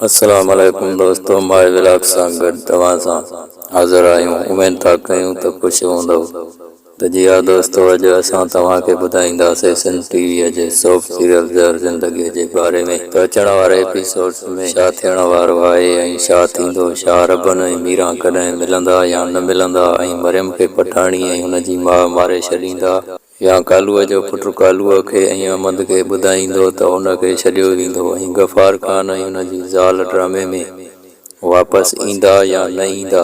السلام عليڪم دوستو ماء ولاگ سان گڏ توهان سان حاضر آهيون اميد ٿا ڪيون ته خوش هوندؤ ته جي ها دوستو اڄ اسان توهان کي ٻڌائينداسي سنڌ ٽي وي جي سوپ سيريل زهر زندگي جي باري ۾ ته اچڻ واري ايپيسوڊز ۾ ڇا ٿيڻ وارو آهي ۽ ڇا ٿيندو ڇا ربن ۽ ميران ڪڏهن ملندا يا نه ملندا ۽ مريم کي پٺاڻي ۽ ان جي ماء ماري ڇڏيندا يا ڪالوء جو پٽ ڪالوء کي ۽ احمد کي ٻڌائيندو ته ان کي ڇڏيو ويندو ۽ غفار خان ۽ ان جي زال ڊرامي ۾ واپس ايندا يا نه ايندا.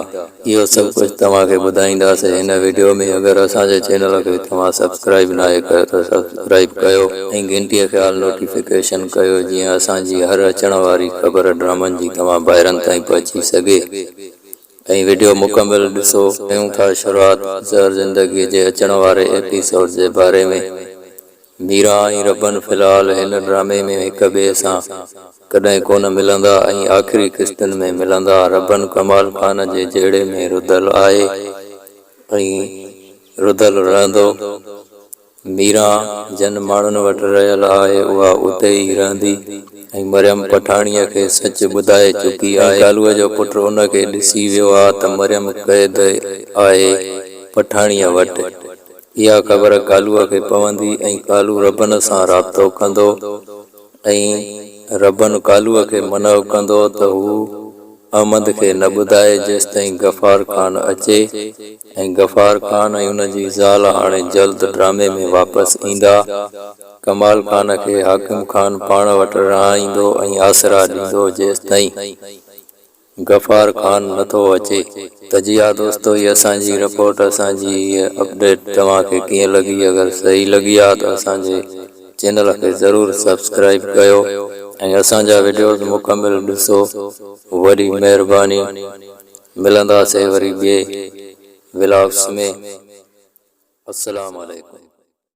اهو سڀ ڪجهه توهان کي ٻڌائينداسين هن وڊيو ۾ اگر اسان جي چينل کي توهان سبسڪرائيب ناهي ڪيو ته سبسڪرائيب ڪيو ۽ گهنٽيء کي آل نوٽيفڪيشن ڪيو جيئن اسان جي هر اچڻ واري خبر ڊرامن جي توهان ڀائرن تائين پهچي سگهي. ۽ وڊيو مڪمل ڏسو. ڪيون ٿا شروعات زهر زندگي جي اچڻ واري ايپيسوڊ جي باري ۾. ميران ۽ ربن في الحال هن ڊرامي ۾ هڪ ٻئي سان ڪڏهن ڪونه ملندا ۽ آخري قسطن ۾ ملندا. ربن ڪمال خان جي جهيڙي ۾ رڌل آهي ۽ رڌل رهندو. ميران جن ماڻهن وٽ رهيل آهي اها اتي ئي رهندي ۽ مريم پٺاڻيء کي سچ ٻڌائي چڪي آهي. ڪالوء جو پٽ ان کي ڏسي ويو آ ته مريم قيد آهي پٺاڻيء وٽ. اها خبر ڪالوء کي پوندي ۽ ڪالو ربن سان رابطو ڪندو ۽ ربن ڪالوء کي منع ڪندو ته هو احمد کي نه ٻڌائي جيستائين غفار خان اچي ۽ غفار خان ۽ ان جي زال هاڻي جلد ڊرامي ۾ واپس ايندا. ڪمال خان کي حاڪم خان پاڻ وٽ رهائيندو ۽ آسرا ڏيندو جيستائين غفار خان نه ٿو اچي. ته جي ها دوستو هي اسان جي رپورٽ اسان جي هيء اپڊيٽ توهان کي ڪيئن لڳي اگر صحيح لڳي آ ته اسان جي چينل کي ضرور سبسڪرائيب ڪيو ۽ اسان جا وڊيوز مڪمل ڏسو وڏي مهرباني ملنداسي وري ٻئي ولاگس ۾ السلام عليڪم.